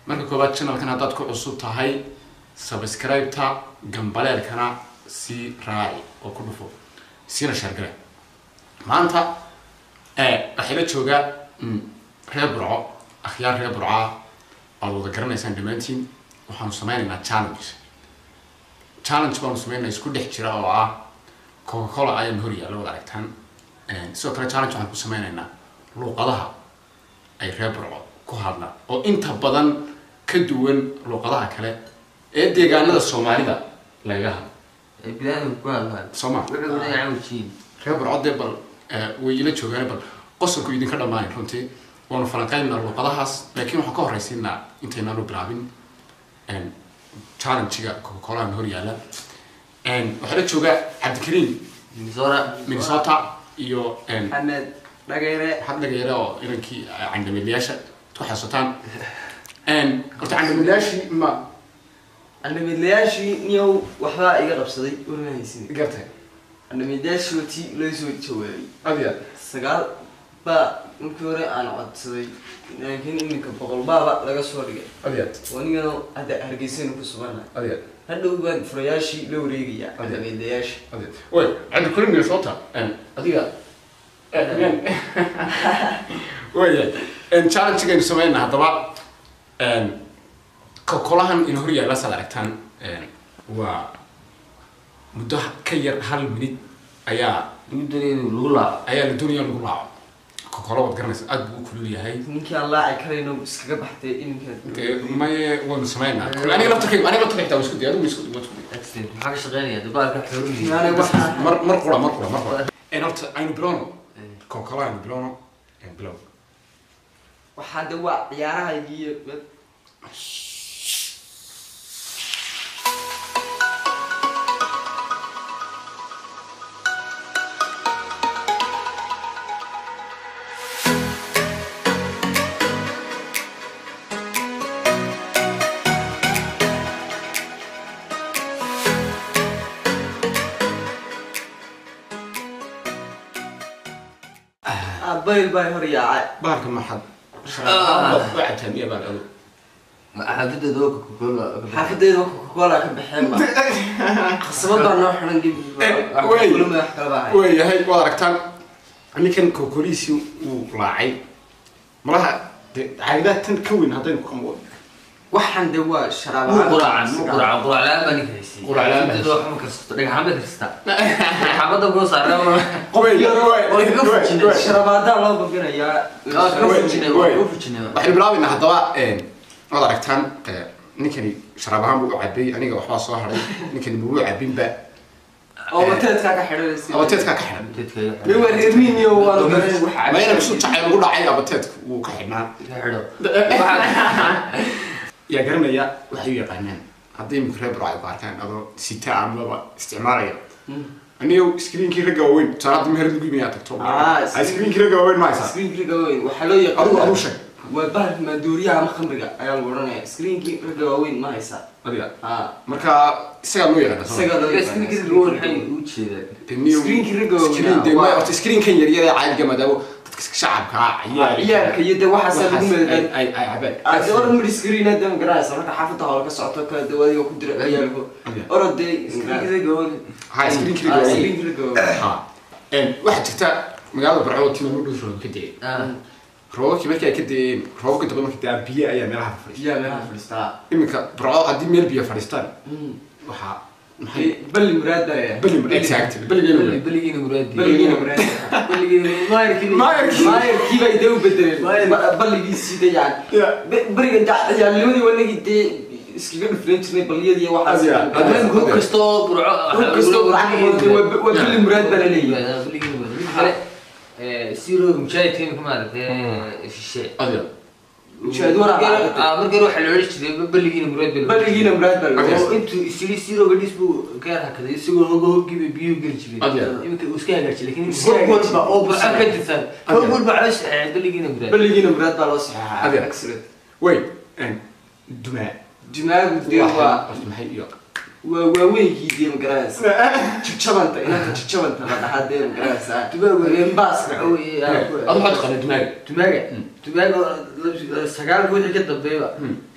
Marka koowaad, channelkan haddaad ku cusub tahay, subscribe-ta, gambaleelkana sii raaci oo ku dhufo, siina share gare. Maanta waxaa la joogaa reer Burco, akhyaar reer Burcaa aad wada garanaysaan dhammaantiin. Waxaanu sameynaynaa challenge. Challenge baanu sameynaa isku dhex jira oo ah Coca Cola ayaan hor yaalla, wada aragtaan. Sidoo kale challenge waxaan ku sameynaynaa luuqadaha ay reer Burco ku hadlaan oo inta badan ka duwan luuqadaha kale ee deegaanada Soomaalida lagaga hadlo. Ay biniaadamku ku hadlaan. Soo ma? Wuxuu leeyahay cawjiin. Reer Burco dee bal way ila joogaan, bal qosolku idinka dhamaayn. Runtii waanu falanqeynaynaa luuqadahaas, laakiin waxaan ka horreysiinaa intaynaanu bilaabin challenge-ga Coca Colahan hor yaalla. Waxaa la joogaa Cabdikariim Minnesota. Minnesota iyo Axmed Dhageyre. Maxamed Dhageyre oo inankii candhamilayaasha ku xasuutaan. Horta candhamilayaashii ma Candhamiidlayaashii niyow waxbaa iga qabsaday, warma haysin. Gartay. Candhamiidlayaashii tii loo soo jawaabay. Adiga 9 baa markii hore aan codsaday, laakiin iminka 100 baaba laga soo dhigay. Adiga oo anigana hadda Hargeysaynu ku sugannahay. Adiga hadhow baan furayaashii la wareegayaa candhamiidlayaasha. Adiga way Cabdikariim Minnesota, adiga waya challenge-gaynu sameynaa haddaba Coca-Colahan ina hor yaalla saad aragtaan waa muddo ka yar hal minute ayaa lagu doonaya inuu lagu laaco. Ayaa la doonaya in lagu laaco Coca-Cola. Waad garanaysa, aad buu u kulul yahay. Ninkii aan laaci karayno iskaga baxtay iminka. Dee maye, waanu sameynaa. Aniga laftarkayga xitaa waa isku day, adigu waa isku day. Accident maxaa ka shaqeynaya dabaalka xooluhu? Aniga waxaa Mar qura. Horta aynu bilowno Coca-Cola, aynu bilowno, bilow. Waxaa de waa ciyaarahaygii iyo bayl baa hor yaacay. Bahalka maxad sharaab u cabtaa miya baan adu? Xaafadeeda waa Coca-Cola. Xaafadeeda waa Coca-Cola ka baxeen ba, khasabad baa noo xiran gebi. Wey. Kulama wax kala baahay. Waayahay, waad aragtaan ninkan Coca-Colihiisii wuu laacay. Malaha dee caagadaha tan ka weyn haddaynu ku qamo. Waxaan de waa sharaab. Muu quraacan, muu quraacan, quraac la'aan baa ninka haysay. Quraac la'aan baa. Xaafadeeda wax ma karsato, dhagxaan bay karsataa, dhagxaamada kuu saaran. Qobay. Way kaga fujinay. Sharabaadaa loo babinayaa. Waa kaga fujinay, waa kaga fujinay. Waxaynu bilaabaynaa haddaba. Waad aragtaan, ninkani sharaab ahaan buu u cabay, aniga waxbaa soo haray, ninkani mabuu cabinba. Oo wateedkaa ka xidhanaysa. Abateedkaa ka xidhan. Dadka iga Mi waa reer miiniyo, waa la garan wax. Ma inaan kusu jacayl ugu dhacay abateedku wuu ka xidhnaa. Xidho. Yaa garanaya waxay u yaqaanaan haddii imika reer Burco ay ku arkaan adoo sita amaba isticmaalaya? Anigo screenkii ragga waaweyn, tusaale hadda meherad lagu imayaa tagto. Ah, screenkii ragga waaweyn ma haysaa? Screenkii ragga waaweyn waxaa loo yaqaan Adigu sheeg. Waa bahalka maandooriyaha ama khamriga ayaa lagu odhanaya, screenkii ragga waaweyn ma haysaa. Adiga Ha. Marka isagaa loo yaqaana, soo ma? Isagaa loo yaqaana. Screenkii ragga waaweyn maxay u jeedaan? Dee niyo- Screenkii ragga waaweyn screen dee horta screenkan yar yar ee caadiga, maadaama dadka shacabka ah, Ah, ciyaalka iyo dee waxaasaa lagu madadaal. ay cabaan. Ade orod mid screen hadda ma garanaysa marka xaafadda hoola ka socoto kala dawaadiga ku dira ciyaalku. Yeah. Orod dee. Screenkii ragga waaweyn. Ha, screenkii Ah, ragga waaweyn. Screenkii ragga waaweyn. Ha. Waxaa jirta magaalada Burco tima u dhow roob ka da'ay. Roobabkii markii ay ka da'een, roobabka inta badan markay da'aan biyo ayaa meelaha fadhiista. Biyaha meelaha fadhiistaa. Iminka Burco haddii meel biyo fadhiistaan, waxaa maxay Balli muraad baa yahay. Balli exactly, balligeena muraad. Beligiina muraadi. Balligiina muraad. Beligiina maayarkii. Maayarkii. Maayarkii bay dee u bedeleen. Maayarkii. Balligiisii de yani Yeah. Berigan ciyaalnimadii wanagii dee iskaga dhufleen jirnay balliyadii iyo waxaas. Yeah. Haweenku hub kasta oo Burco. Hub kasta oo Burco ka muuqda waa balli muraad baa laleeyahay. Beligiina muraad. Mid kale, siro mujaahidka imika maaragtay shishe. Adiga Mujaahid waraab baa la Ah, markii hore waxaa la odhan jiray beligiina muraad baa la odhan jiray. Balligiina muraad baa laleeyahay. Oo intuu isiri siro gadhis buu ka yar hakaday, isagoo hoga hoggiiba biyuhu geli jiray. Adiga. Iminka uu iska hagaajiyay, laakiin Iska hog walba oo Burco hagaajiyay. ka tirsan, hog walba caloosha beligiina muraad. Balligiina muraad baa loo saxeexaa. Adiga. Excellent. Way dumaa. Dimaagu dee waa horta maxay iyo Waa waaweynkii dee, ma garanaysa, jajabanta inanta jajabanta la dhahaa dee, ma garanaysaa, habeen baaska. Waxa weeye, Adu maxaad taqaanaa dumaaga? Dumaaga 9-ka wixii ka dambeeyba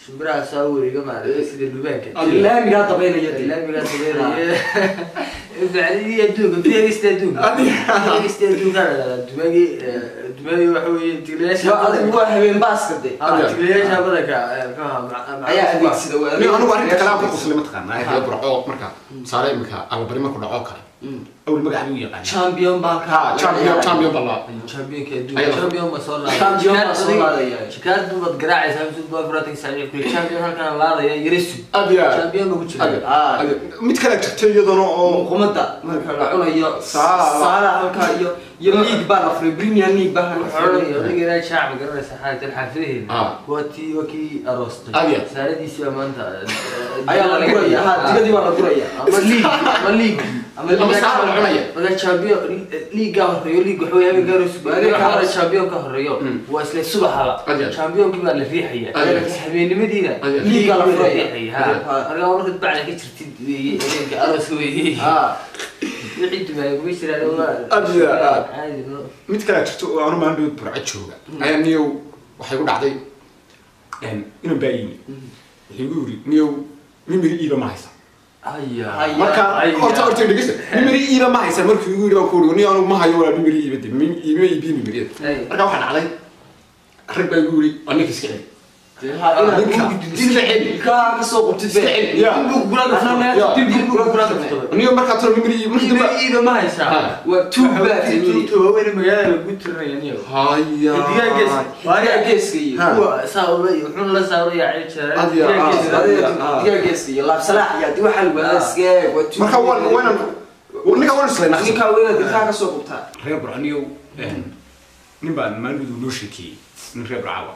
shimbiraha saa u wareega, maaragtay, sida lubaanka. Laamigaa dabaynaya dee. Laamigaa dabeynaya bacdidii adduunka fiirista adduunka fiirista adduunka la dhahdaa dumaagii. Dumaagii waxa weeye tiglayaasha. Waa adigu, waa habeen baaska dee. Tiglayaasha badanka, muxuu ahaa, ayaa adeegsada waa. Nin anigu arrinta kale aan ku qoslay, mataqaanaa, reer Burco marka tusaale imika Allabari markuu dhaco kale, awel magac buu yaqaanaa. Champion baa Ha, champion, champion baa la Championka adduunka. Ayada. Champion ma soo laaday? Champion baa soo laadaya. Shikaar baad garaacaysaa mise baa furaatan saaciid ku champion halkan laadaya yarisu. Aad iyo aad. Champion ma ku jira? Mid kale jirta iyaduna oo Muqumada marka la cunayo. Saala. Saala halkaa iyo league baa la furay, Premier League baa la furay. Odayga ilaa shaac ma garanaysa xaalad xaafidaheena. Waa tii, waa kii aroostay. Aad iyo aad. Saaradiisii baa maanta Ayaa la guraya, ha, digadii baa la guraya. Ama league, ama league. Ama Ama saala la cunaya. Marka champion league horeeyo, league waxa weeye habeenka aroos. Habeenka hore aroos. Champion ka horeeyo waa isla subaxaba. Aad iyo aad. Championkii baa la riixaya. Aad iyo aad. Habeenimadiina Aad iyo aad. League la baa furaya. riixaya, ha. Marka markaad bacda ka jirtid weeye habeenka aroos weeye. Wixii dumaay kuma jiraan waa Aad iyo aad. Caadi no. Mid kale jirto oo aanu maalin dhow Burco jooga ayaa niyow waxay ku dhacday inan baa yimi, wuxuu igu yiri, niyow mimiri iiba ma haysa. Haya. Haya. Marka Haya. horta dhegeysta, mimiri iiba ma haysa markuu igu yiri baan ku uri, niyo anu ma hayo walaa mimiri iiba de iiba iibi mimiriyada. Ay. Marka waxaa dhacday rag baa igu yiri, waa ninka iska celi. Ninka iska celi. Ka soo qabtid. Iska celi ya. Dib buu kula kaftay. Niyo markaa tiro mimiri iib markii dambe. Iiba ma haysaa? Ha. Waa tuug baa tiri. Tuugta waaweyn magaalada lagu tirinaya niyo. Haya. Digaag gees. Digaa geeska iyo Ha. Kuwa saa ula wuxuuna la saa ula yaacay jiray. Aad iyo aad. Digaa geeska iyo laabsalaax iyo haddii waxaa lagu wadaa iska waa tuug. Marka waan waynan ninka waan isla naqsi. Ninkaa weynaad ilkaha ka soo qabtaa. Reer Burcaniyow, nin baan maalin noo sheekeeyey, nin reer Burcawa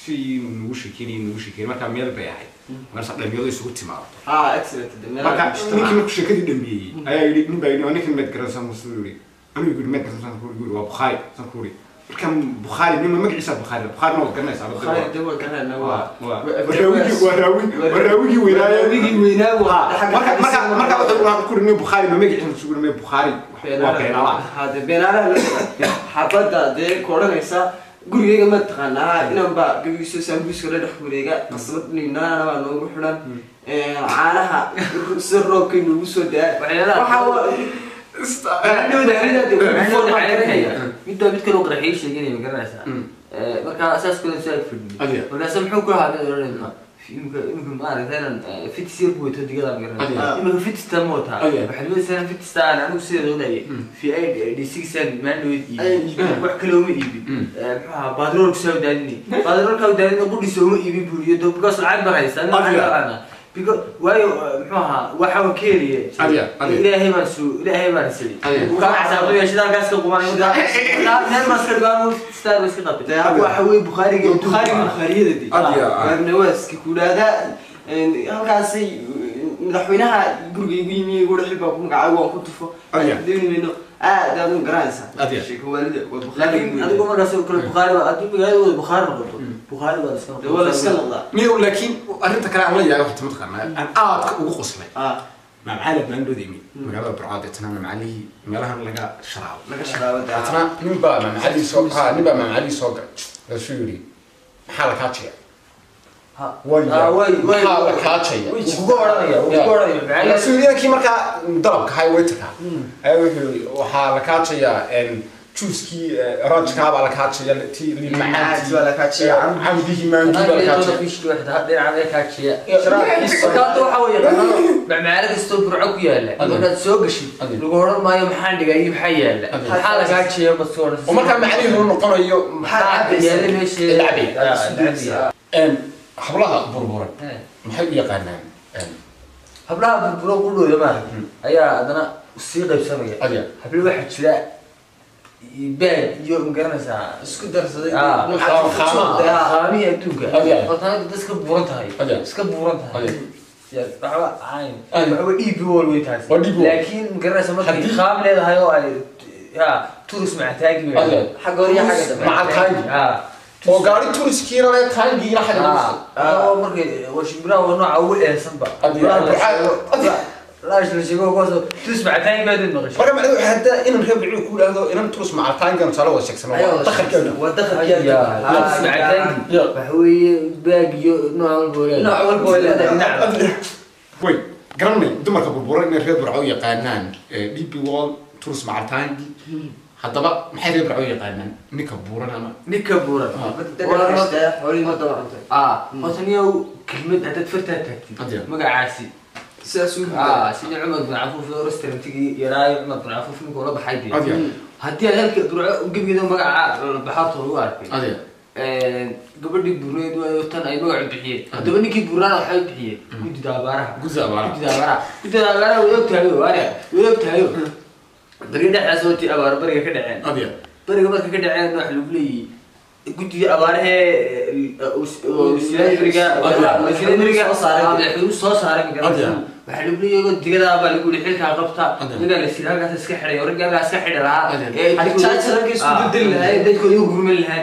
si nagu sheekeynayay nagu sheekeeyey. Markaa meel bay ahayd marka dhalinyaradu isugu timaado. Ha, excellent de. Marka ninkii markuu sheekadii dhameeyey ayaa yidhi, nin baa yidhi, waa ninkan maad garanaysaa? Musuu yidhi, anigu yidhi maad garanaysaa? Ku yidhi, waa Bukhaari san ku yidhi. Marka Bukhaari nin magaciisa Bukhaari, Bukhaarina waad garanaysaa. Bukhaari de waa garanayna, waa waa raawigii, waa raawi, waa raawigii weynaaye. Raawigii weynaa waa. Marka wuxuu ku yidhi, Bukhaari ma magaciisa? Musuu yidhi, Bukhaari waa beenalaha. Hade beenaalaha la yidhaahdo. Xabadda dee ku odhanaysa gurigeyga ma taqaanaa, inan baa gabigiiso saambuuska la dhex wareega, qasbad ninaana baa noogu xidhan, caanaha sida roobkay noogu soo daa. Waxyaalaha- Waxaa Midbaa mid kaloo qarxiyay sheeganaya, ma garanaysaa? Marka saas kale soo ag fadhiyay. Adiga. Markaase muxuu ku lahaa mid odhanaysa, imika maaragtay inaan fitis yar ku wato digada, ma garanaysaa? Adiga. Imika fitista ma wataa? Adiga. Waxaad moodaysaa inaan fitista aan anigu sideeda odaayay fi d6 aan maandhoweed Ay, iibin, wax kale uma iibin. Muxuu ahaa, baadroolku saa udaadinay, baadroolkaa udaadinay qudhiisa uma iibin buuriyo do, because lacag baan haystaa aniga, lacag Adiga. baan haynaa. Because waayo, muxuu ahaa, waxa waan ka helaya. Adiga, adiga. Ilaahay baan su ilaahay baan siiyey. Adiga. Uu kaa xisaabtamaya shidaalkaas ka qubanay meel baan iska dhigaan star baan iska qabtay. Waxa weeye Bukhaariga adduunka. Bukhaariga bukhaariyada de. Adiga, ah. Waarnawaaski ku dhahdaa halkaasay madaxweynaha guriga igu yimi, igu xil baa ku magacaabay, waan ku tufo. Adiga. Dooni mayno, aad aad u garanaysaa. Adiga. Sheeko waalida waa Bukhaariga. Laakiin adigu markaas oo kale Bukhaari baa haddii magaalada Bukhaari noqoto, Bukhaari baa iska Dee waa la iska noqdaa. Niyow, laakiin arrinta kale aan la yaabay waxaa mataqaanaa aan aadka ugu qoslay, mamcala maandhooda imi magaalada Burcaad, deetana mamcalihii meelahan laga sharaabo. Laga sharaabo dee. Deetana nin baa mamcalihii soo, ha, nin baa mamcalihii soo galay, markaasuu yidhi, maxaa la kaajaya? Maxaa la kaajaya? Wuu kuga oranaya, wuu kuga oranaya. Markaasuu yidhi inankii markaa dalabka hay waiterka ayaa wuxuu yidhi, waxaa la kaajayaa juuskii oranjkaa baa la kaajaya, tii liin Macaantii baa la kaajaya, cambihii maangii baa la kaajaya. Markaata waxa weeye macmacaalo kastoo Burco ku yaala markaad soo gashid, lagu odhan maayo maxaan dhigay iyo maxaa yaala, maxaa lagaa jeeyo ma soo Oo markaa macnihiisu noqonayo maxaa cabaysaa? Yaala meesha. Lacabaya. Lacabaya. Hablaha burburan maxay u yaqaanaan? Hablaha burburo qudhooda maaragtay ayaa haddana sii qaybsamaya. Adiga. Hablo waxaa jira baad iyo, ma garanaysaa, Isku darsaday. Qaamihii adduunka. Adiga. Horta anaga dad iska buuran tahay. Adiga. Iska buuran tahay. Adiga. Waxba ahayn. Ay. Waxba dhiib wal wey taasi. Waa dhiib wal. Laakiin ma garanaysaa markay Haddii- qaam leedahay oo ay ya turus maca taagi bay. Adiga. Xagga hore iyo xagga dambe. Maca taagi. Ha. Oo gaari turiskiina le taangiina xagga lagu Ha. Oo markay waa shimbiraha waa nooca ugu dheersanba. Adiga. Buraha la sheego. Adiga. Laash la sheego kuwaasoo tus macataangi baad maqashay. Marka macnaheedu waxay hadda inan reer Burco ku yidhaahdo inan turus macaltaangan tusaale wada sheegsano waa dakharkeena. Waa dakharkeena. Tus macataangi waxa weeye baag iyo nooc walba oo leedahay. Nooc walba oo leedahay. Way garanay dumarka burburan inay reer Burco yaqaanaan DP Wall turus macaltaangi. Haddaba maxay reer Burco yaqaanaan ninka buuran ama ninka buuran? Horta niyow kelmad haddaad fartaa taagtid magacaasi sidaas uu sidii Cumar bin Cafuuf oo restaurantigii yaraayo Cumar bin Cafuuf ninkuu la baxay dee. Haddii aad halka Burco gebigeeda magaca baxaarta lagu arkay gabadhii burneed waayo tan ay magacu bixiyeen. Haddaba ninkii buurana waxay bixiyeen guddida abaaraha. Guddida abaaraha. Guddida abaaraha. Guddida abaaraha way ogtahayo waare way ogtahayo. Bariga dhexdaas oo tii abaar bariga ka dhaceen. Bariga marka ka dhaceen waxa lagu leeyahay guddida abaarahee wasiirada bariga soo saaray waxa lagu leeyahay digadaa baa lagu yidhi xilkaa qabta ninkaa la siiyay halkaas iska xidhay oo ragga halkaas iska xidhi lahaa jaajarka isku bedeli lahaa dadkooda u gurman lahaa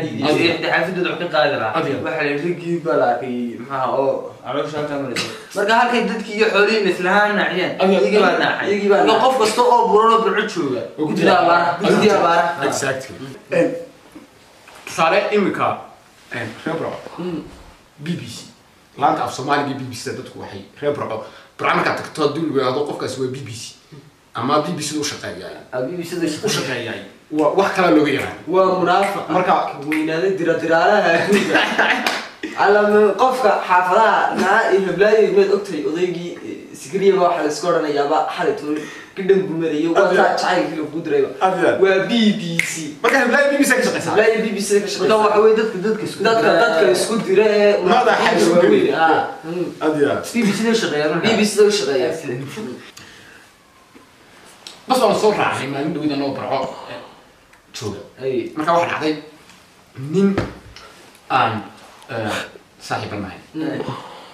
xaafadooda wax ka qaadi lahaa. Waxa la yidhi raggii baa la arkay maxaa oo caloosha halkaa maraysa. Marka halkay dadkii iyo xoolihii islahaan naaciyeen iyagii baa naacay. Marka qof kasta oo buran oo Burco jooga guddida abaaraha. Guddida abaaraha. Exactly. Tusaale iminka reer Burco BBC laanta af Soomaaliga BBC dadku waxay reer Burco Burco markaad tagto haddii lagu yidhaahdo qofkaasi waa BBC ama BBC u shaqeeyaay u shaqeeyaay waa wax kalaa looga yaqaan waa munaafiq. Marka weynaada diradiraalaha adduunka alama qofka xaafadaha naa iyo hablaayo maad ogtahay odaygii sikriyaba waxaa la iska odhanayaaba xalay toon gidhan gumarayay waa taa jacaylkii lagu dirayba waa BBC. Marka hablaayo BBC ka shaqeysaa. Hablaayo BBC ka shaqeysaa. Marka waxa weeye dadka dadka isku dadka isku dira ee madaxa isku dira. BBC da shaqeeya marka BBC da shaqeeya. Bas waan soo raacay maalin dhawida noo Burco jooga. Marka waxaa dhacday nin aan saaxiiban nahay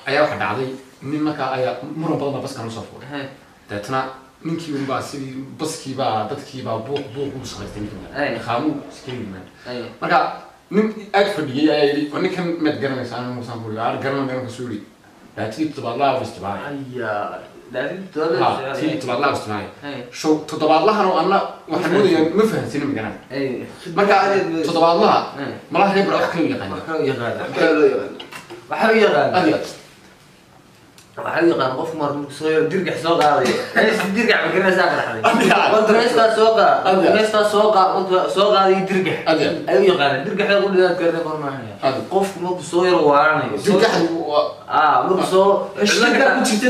ayaa waxaa dhacday nin markaa ayaa muran badan baa baskan usoo fuulay. Deetna ninkii unbaa sidii baskiibaa dadkiibaa buuq buuq uu samaystay ninkii qaamuu iskaga yimaad. Marka nin aag fadhiyay ayaa yidhi oo ninkan maad garanaysaa anigu saan ku yidhi aar garanay marka soo yidhi laakiin toddobaadlaha uu isticmaalay. Tii toddobaadlaha isticmaalay show toddobaadlahan oo anna waxaan moodayaa ma fahansanin ma garanay. Marka toddobaadlaha malaha reer Burco wax kale u yaqaana. Waxa u yaqaan waxaa u yaqaan qof mar markuu soo yaro dirgax soo qaadayo dirgax ma garanaysaa qarxday heestaa soo qaad heestaa soo qaad soo qaadayo dirgax ayuu yaqaana dirgaxda qudhidaad garanay qor maahan qofku markuu soo yaro waaranayo dirgaxdu markuu soo ku jirta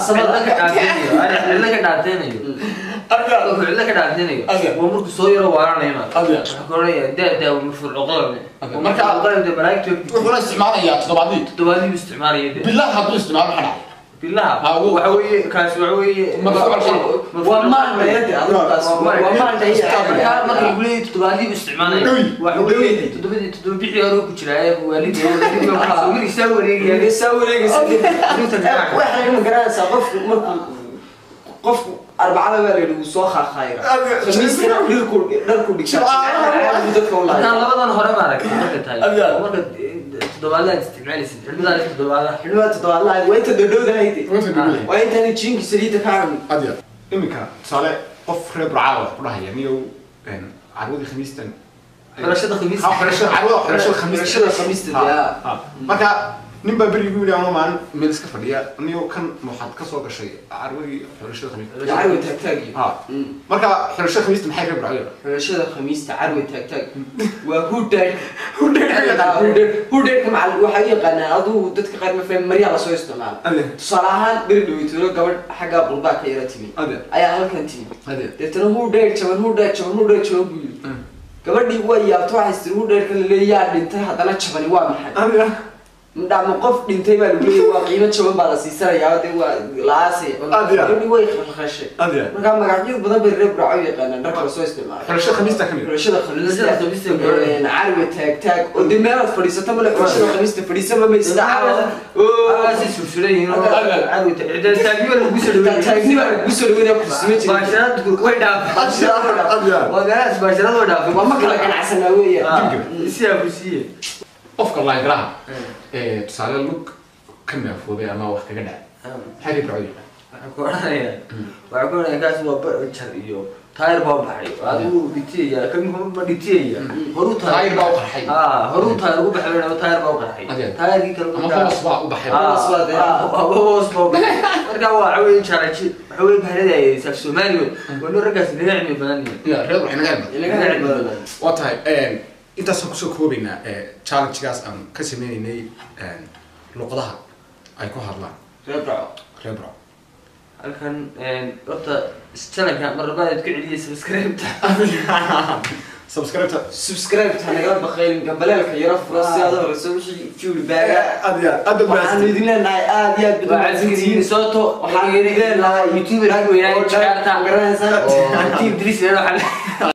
cidla ka dhaanteynayo markuu cidla ka dhaanteynayo waa markuu soo yaro waaranayo waxaa ka odhanaya daa mafruuc qalan marka qalan malaa'igtu wuxuuna isticmaalayaa toddobaadii toddobaadii buu isticmaalaya billaha hadduu isticmaalo maxaa dhacay billaha waxa weeye kaasi waxa weeye waa maal adigaas waa maal marka lagu leeyahay toddobaadii buu isticmaalaya waxa weeye toddobadii toddoba bixii hore ku jiraa waalidii saa wareegaya saa wareegaysa. Waxay ma garanaysaa qofku markuu qofku arbacada baa la yidhi wuu soo khaakhaayra khamiistina dhirku dharku dhigtaa dadka u lahaa. Labadan hore ma aragtay marka tahay marka toddobaadlaad isticmaalaysid xilmadaas toddobaadlaha xilmada toddobaadlaha waa inta dhodhowdahayd waa intaan jiinki saliidda kaa cunin. Iminka tusaale qof reer Burcaa wax ku dhahaya niyow carwadii khamiistan xulashada khamiista xulashada khamiista xulashada khamiista. Marka nin baa berigu yidhi anoo maalin meel iska fadhiya niyow kan waxaad ka soo gashay carwadii xulashada khamiista carwe taagtaag. Marka xulashada khamiista maxay reer Burco yaqaan? Xulashada khamiista carwe taagtaag waa hudheer hudheerka macal waxay u yaqaanaan aduu dadka qaar ma fahmin maryaa lasoo isticmaalo. Tusaale ahaan beri dhaweytoolo gabadh xagga qurbaa ka yara timi ayaa halkan timi deetana hudheer jaban hudheer jaban hudheer jaban buu yidhi. Gabadhii way yaabto waxay tiri hudheerka la leeyaa dhintay haddana jabani waa maxay? Madhaama qof dhintay baa lagu leeyahay waa qiimo jaban baa la siisanayaa dee waa la aasaya. Gabadhii way khashkhashay. Marka magacyo badan bay reer Burco yaqaanaan dharka lasoo isticmaalo. Xulashada khamiista kamid xulashada khamiista carwe taag taag oo dee meelaad fadhiisato male xulashada khamiista fadhiisaba maysa si sulsulan yihiin carwe taagni baa lagu soo dhaweynaya taagni baa lagu soo dhaweynaya kursima jirin baasharaad way dhaafay waa garaas baasharaad way dhaafay waa ma kala ganacsanaa weeyaan siyaa ku siiye qofka laangaraha tusaale lug ka naafoobay ama wax kaga dhacay maxay reer Burco yaqaan? Waxaan ku odhanayaa, waxaan ku odhanayaa kaas waa jar iyo taayir baa u baxay, adigu dhitiyaya kan ma dhitiyaya horuu Taayir baa u qarxay. Horuu taayir ugu baxay, taayir baa u qarxay. Adeer. Taayirkii kale Ama hoos baa u baxay. Hoos baa dee. Hoos baa u baxay. Marka waa waxa weeye challenge, waxa weeye bahalada saaf Soomaaliya waa raggaas naga cilmi badan yihiin. Ya, reer waxay naga cilmi. Inaga cilmi badan. Waa tahay, intaasaan kusoo koobaynaa challenge-gaas aan ka sameynaynay luqadaha ay ku hadlaan Reer Burco. Reer Burco. Halkan horta channelka mar labaad ku celiyay subscribe-ta. Subscribe-ta. Subscribe ta nagala baqayn, gambaleelka yaro furo si aad u horeyso wixii feedback. Aad iyo aad aad. Waxaan idin leenahay aad iyo aad baad Waa caskari Soto. Waxaan idin leenahay YouTuber weynaa oo dhan Jakarta garanaysaa. Oo team Idris waxaa.